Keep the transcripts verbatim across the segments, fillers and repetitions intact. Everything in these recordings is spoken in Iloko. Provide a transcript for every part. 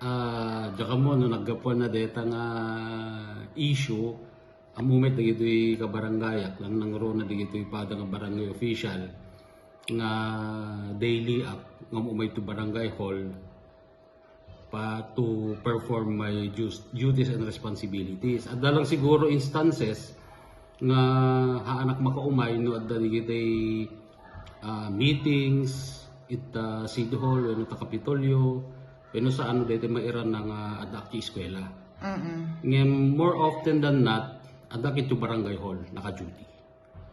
Ah, diak ammo no naggapuan na deta nga issue, ammo met dagitoy kabarangayak, nangnangruna dagitoy pada nga barangay official nga daily ak nga umayto barangay hall pa to perform my dus-, duties and responsibilities. Adda lang siguro instances nga haanak makaumay no adda dagitoy, ah, meetings ita City Hall wenno ta Kapitolyo, wenno saan daytoy mairana nga adda ti eskwela. Mm-mm. Ngem more often than not, adda iti barangay hall, naka-duty.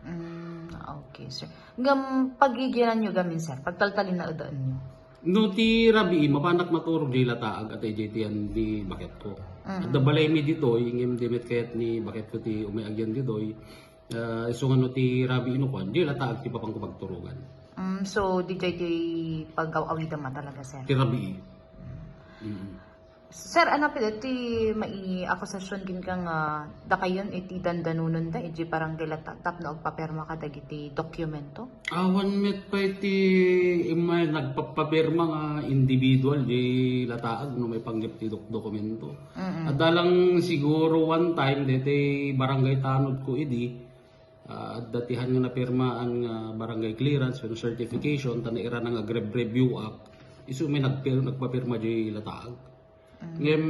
Mm, okay, sir. Ngem pagigiananyo gamin, sir, pagtaltalinaedanyo? No ti rabii, mapanak maturog diay lataag a ta idiay ti yan ni baketko. Mm. Adda balaymi ditoy, ngem di met kayat ni baketko ti umay agyan ditoy. Ah, isu nga no ti rabii no kuan, diay lataag ti papanko pagturogan. Mm, so, diay ti pagaw-awidam a talaga, sir? Ti rabii. Mm. Sir, ano pala ti mai-, akusasyon kenka nga dakayon iti dandanonenda iti barangay Lataag tapno agpapirma kadagiti dokumento? Awan met pay ti immay nagpapapirma nga individual diay Lataag no maipanggep ti dok-, dokumento. Mm-mm. Adda lang siguro one time daytoy barangay tanodko idi, ah, adda ti han nga napirmaan nga barangay clearance wenno certification ta nairana nga ag-rev-review ak, isu met nagpir-, nagpapirma diay Lataag. Mm. Ngem,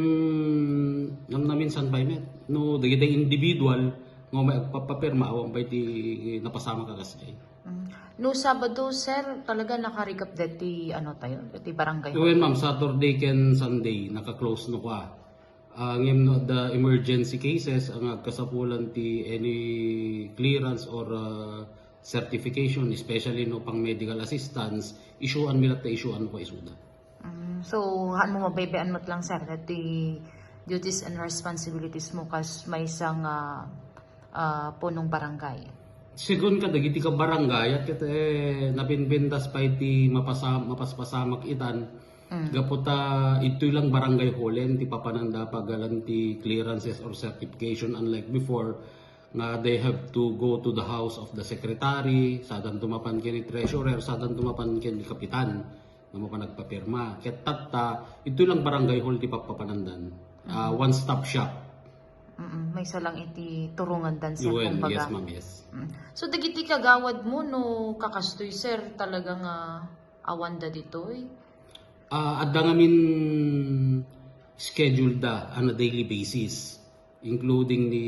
namnaminsan pay met. No, dagiti individual nga umay agpapapirma, awan pay ti napasamak a kasdiay. Mm. No Sabado, sir, talaga nakarikap deti, ano tayo, deti barangay hall? Wen, ma'am, Saturday ken Sunday, naka-close no kua. Ah, ngem no adda emergency cases, nga agkasapulan ti any clearance or, ah, certification, especially no pang medical assistance, isuan mi latta, isuan ko isuda. Mm, so, haan mo mabaybayan met lang, sir, dati duties and responsibilities mo kas maysa nga, ah, punong barangay? Segun kadagiti kabarangay, ket, eh, napinpintas pay ti mapasa-, mapaspasamak itan. Mm. Gapu ta, itoy lang barangay hall ti papananda pagalan ti clearances or certification, unlike before, nga they have to go to the house of the secretary, sadanto mapan ken ni treasurer, sadanto mapan ken ni kapitan nga mapan agpapirma. Ket tatta, itoy lang barangay hall ti papapanandan. Ah, mm, one-stop shop. Mm-mm. Maysa lang iti turongandan, sir, kumbaga. Yes, ma'am, yes. Mm. So, dagiti kagawad mo, no kakastoy, sir, talaga nga awanda ditoy? Ah, adda ngamin schedule da on a daily basis, including ni,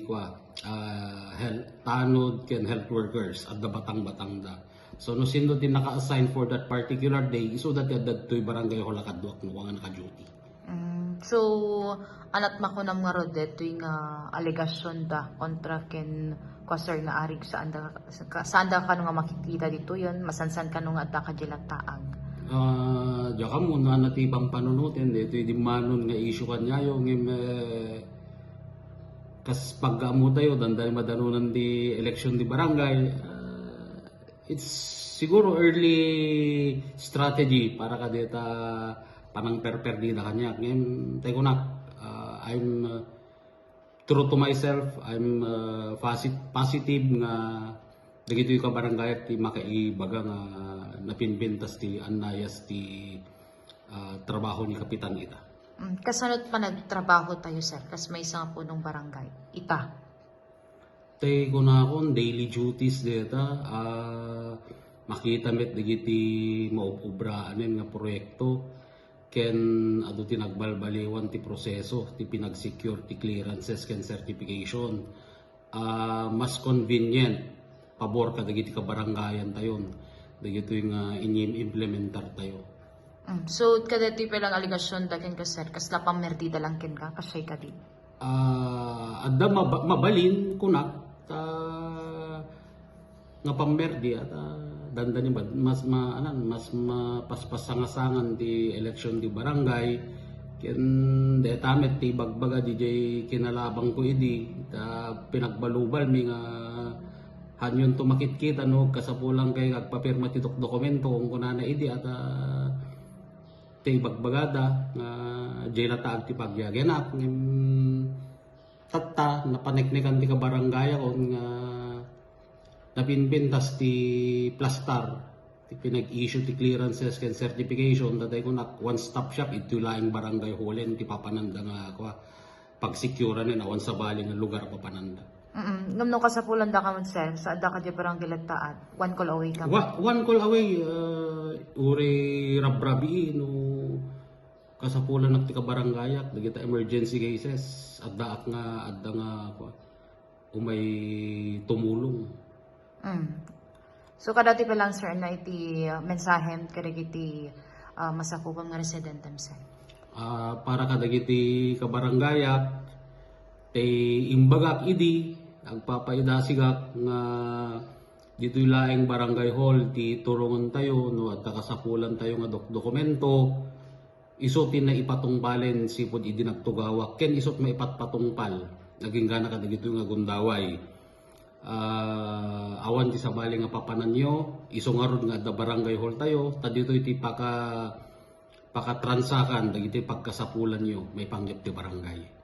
kua, ah, health, tanod ken health workers, adda batang-batang da. So, no sino ti naka-assign for that particular day, isuda ti adda ditoy barangay hall a kaduak no nga naka-duty. Mm, so, anat makunam ngarud detoy nga alegasyon da kontra ken kua, sir, nga Arig, saanda, ka-, saanda kano nga makitkita ditoyen, masansan kano nga adda kadi Lataag? Ah, diak ammo no ania ti pampanunotmo detoy dimmanon nga issue kaniayo, ngem, eh, kas pagkaammo tayo, dandani madanonan ti eleksyon ti barangay, ah, it's siguro early strategy para kadeta panangperperdida kaniak. Ngem, tay kunak, ah, I'm, uh, true to myself, I'm, uh, posi-, positive nga dagitoy kabarangayak ti makaibaga nga napinpintas ti annayas ti, ah, trabaho ni Kapitan ita. Mm, kasano panagtrabaho tayo, sir? Kas maysa nga punong barangay. Ita. Tay kunakon, daily duties deta, ah, makita met dagiti maub-ubraanen nga proyekto, ken adu ti nagbalbaliwan ti proseso ti pinag-secure ti clearances ken certification. Ah, mas convenient, pabor kadagiti kabarangayan tayon, dagitoy nga inim-implementar tayo. Mm. So, kadagitoy pay lang alegasyon da kenka, sir, kasla pammerdida lang kenka, kasdiay kadi? Ah, adda maba-, mabalin kunak, ta, nga pammerdi, at, ah, dandani bad-, mas ma-, anan, mas mapaspasangasangan ti eleksyon ti barangay, ken deta met ti ibagbaga diay kinalabangko idi, ta pinagbalubalmi nga hanyonto makitkita no kasapulan kay agpapirma ti dok-, dokumento, kunkunana idi, at, ah, ti ibagbagada nga diay Lataag ti pagyagenak, ngem tatta, napaneknekan ti kabarangayakon nga napinpintas ti plastar Ti pinag-issue ti clearances ken certification, ta dayta kunak one-stop shop, iti laeng barangay hall ti papananda nga, kua, pagsecurean awan sabali nga lugar papananda. Mm. Ngem no kasapulan da ka, sir, sa adda ka di barangay lattaat, one call away ka. Wa-, one call away, uh, uri rabrabii no kasapulan ti kabarangayak, dagita emergency cases, addaak nga, adda nga, kua, umay tumulong. Mm. So, kadati pa lang, sir, na iti, uh, mensahem kadagiti, uh, masakupan nga residente, sir? Ah, para kadagiti kabarangayak, ti imbagak idi, agpapaidasigak nga ditoy laeng barangay hall ti turongen tayo no adda kasapulan tayo nga dok-, dokumento, isu ti naipatungpalen sipud idi nagtugawak, ken isu ti maipatpatungpal, agingga kadagitoy nga gundaway. Ah, awan ti sabali nga papananyo, isu ngarud nga adda barangay hall tayo, ta ditoy ti paka-, pakatransakan dagiti pagkasapulanyo maipanggep ti barangay.